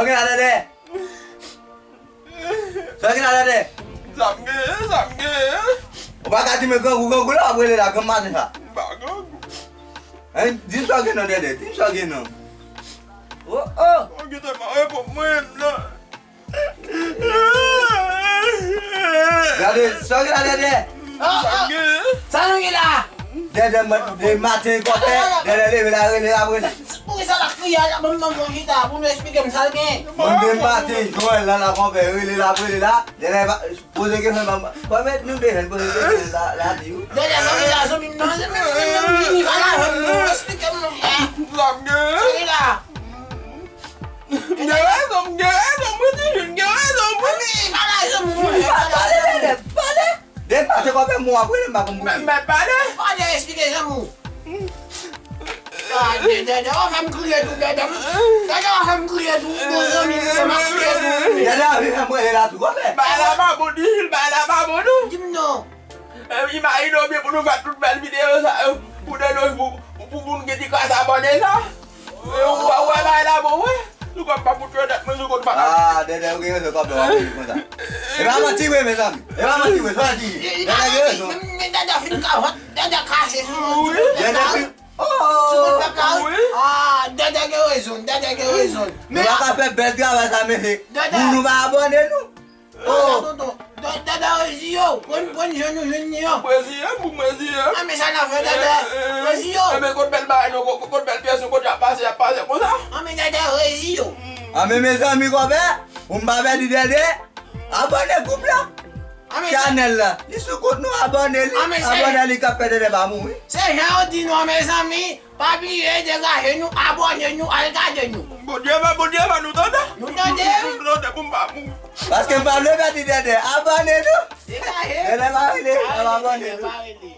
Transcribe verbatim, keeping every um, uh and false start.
Sa w gen la, Dèdè? Sa w gen la, Dèdè? Sa m gen, sa m gen. Ou pa ka di mwen grangou, grangou la w ap rele la, granm maten sa. M pa grangou. Hein? Di m sa w gen non, Dèdè. Di m sa w gen non. Oh, oh. Ou gentan pa reponn mwen menm non. Gade, sa w gen la, Dèdè? Sa w gen? Sa nou gen la? Dèdè, mwen, de maten, kòpè, Dèdè leve la, rele la, rele. Poukisa l ap kriye a, la, ban m, ban m yon chita, pou nou eksplike m sa l gen. Mwen, de maten, Joël la, la, kòpè, rele la, rele la, Dèdè, poze kesyon, ban m, kòpè, nou bezwen poze kesyon, la, la, di ou. Dèdè, zanmi la, zanmi m nan, zanmi m, zanmi m, vini, pa la, zanmi m, eksplike m, monchè. Sa w gen? Sa w gen la? M gen rezon, m gen rezon, mwen di, m gen rezon, mwen. Wi, pa la, zanmi m, monchè, pa la. Pale, Dèdè, pale. Dèdè, pale, kòpè, mwen, apre, m pa konn pou ki. Mèt pale. Pale, eksplike, zanmi. Ah, Dèdè, Dèdè, w ap fè m kriye tou, Dèdè. Dèdè, w ap fè m kriye tou, bon zanmi m, fè m ap kriye tou. Dèdè, ap fè m rele la tou, kòpè. Bagay la pa bon, di, bagay la pa bon, non. Di m non. Eh, imajine w byen pou nou fè tout bèl videyo sa yo, pou de nos jours, pou, pou, pou nou gen ti kras abòne sa. Eh, ou wè, ou wè bagay la bon, wi. Sou kòm pa pou twe tèt mwen, sou kòm pa. Ah, Dèdè, ou gen rezon, kòpè, w ap di konsa. E pa manti vre, mezanmi. E pa manti vre, sa w di. Dèdè gen rezon. Men, men Dèdè fin ka vant, Dèdè kache sou, sou pèp la, wi. Sou pèp la, wi. Ah, Dèdè gen rezon, Dèdè gen rezon. Nou pa ka fè bèl travay sa, mesye. Pou nou pa abòne nou. Oh! Tonton, Dè-, Dèdè reziye w. Pran, pran jan nou jwenn li an. Mwen reziye m, mwen reziye m. Ah, men sa n ap fè, Dèdè. Eh, eh, reziye w. Eh, men kot bèl bagay nou, kot, kot bèl pyès nou, kot y ap pase, y ap pase konsa. Ah, men Dèdè reziye w. Ah, men mezanmi, kòpè, pou m pa pèdi Dèdè, abòne gwoup la. Ah, men chanèl la. Li sou kont nou, abòne li. Ah, men se, abòne li k ap fè Dèdè pa mouri. Se jan yo di nou an, mezanmi. Pa bliye degaje nou, abòne nou, al gade nou. Bondye va, Bondye va nou tande. Nou tande. Nou tande pou m pa mouri. Paske m pa vle pèdi Dèdè. Abòne nou. Degaje. Dèdè pa rele, pa abòne nou. Dèdè pa rele.